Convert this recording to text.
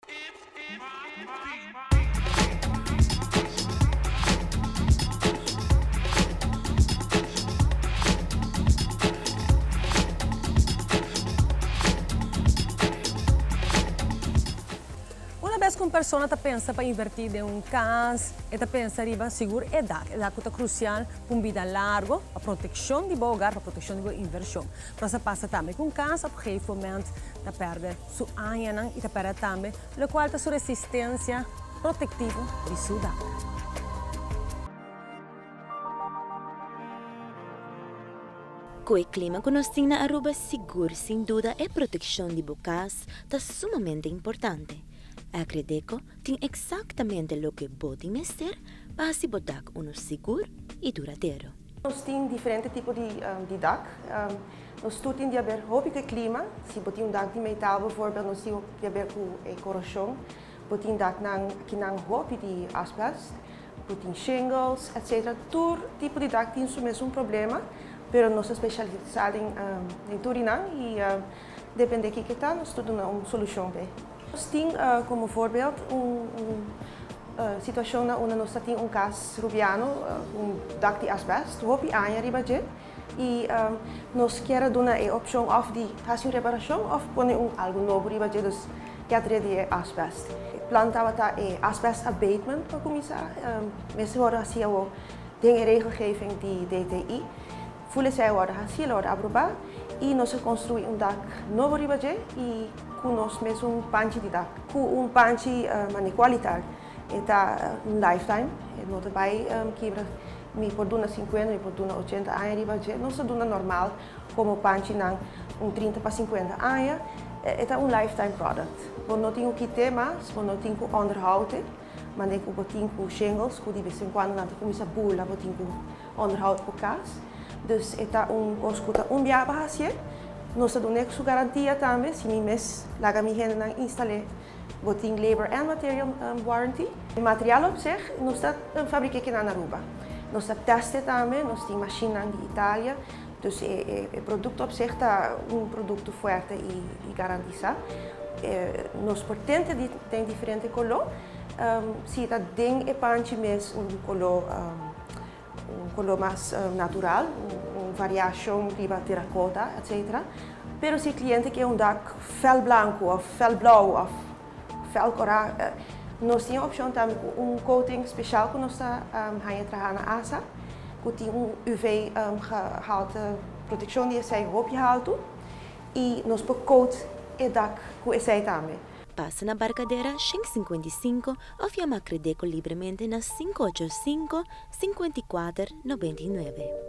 Una bes ku un persona ta pensa pa invertí den un kas, e ta pensa riba sigur e dak. E dak ku ta krusial pa un bida largu, pa protekshon di bo hogar, pa protekshon di bo invershon. Pero sa pasa tambe ku un kas op gegeven moment ta pèrdè su añanan i ta pèrdè tambe lokual ta su resistensia protektivo di su dak. Ku e klima ku nos tin na Aruba sigur sin duda e protekshon di bo kas ta sumamente importante. Acredeco tin eksaktamente loke bo tin mester pa hasi bo dak unu sigur i duradero. Nos tin diferente tipo di di dak. Nos tur tin di haber hopi ku e klima. Si bo tin un dak di metal bijvoorbeeld nos tin di haber ku e koroshon. Bo tin daknan kinan hopi di asbest. Bo tin shingles, etc. Tur tipo di dak tin su mesun problema, pero nos ta specialisa den den tur di nan y depende kiko ta nos ta duna un solucion p'e. Nos tin como voorbeeld un un situacion na unda nos ta tin un cas Rubiano cu un dak di asbest hopi aña riba dje y nos kier a duna e opcion of di haci un reparacion of pone un algo nobo riba dje, dus get rid di e asbest. E plan tabata e asbest abatement pa cuminsa, mester worde haci awor den e regelgeving di DTI. Ful esei a worde haci, el a worde aproba y nos a construi un dak nobo riba dje y cu nos mesun panchi di dak, cu un panchi mane cualital. E ta un lifetime, e no ta bai kibra, mi por duna sinkuenta, mi por duna ochenta aña riba dje, nos ta duna normal komo panchinan un trinta pa sinkuenta aña, e ta un lifetime product. Bo no tin ku kit'é mas, bo no tin ku onderhoud'é, manera ku bo tin ku shingles ku di bes en kuando nan ta kuminsá bula, bo tin ku onderhoud bo kas. Dus e ta un kos ku ta un biaha pa hasié, nos ta dun'é su garantia tambe, si mi mes laga mi hendenan instal'é. Bo tin labor en material warranty. Material op zich, nos ta fabrica kinan na Aruba. Nos ta teste tambe, nos tin machinnan di Italia. Dus e e producto op zich ta un producto fuerte y garantisa. Nos por tente den diferente color. Si ta den e panchi mes un color un color mas natural, un variacion riba terracota, etc. Pero si e cliente kier un dak fel blanco of fel blauw of fel cora, nos tin e opcion tambe cu un coating special cu nos ta haña traha na asa, cu tin un UV gehalte, proteccion di esey hopi halto y nos por coat e dak cu esey tambe. Pasa na Barcadera 155 òf yama Credeco libremente na 585 54 99.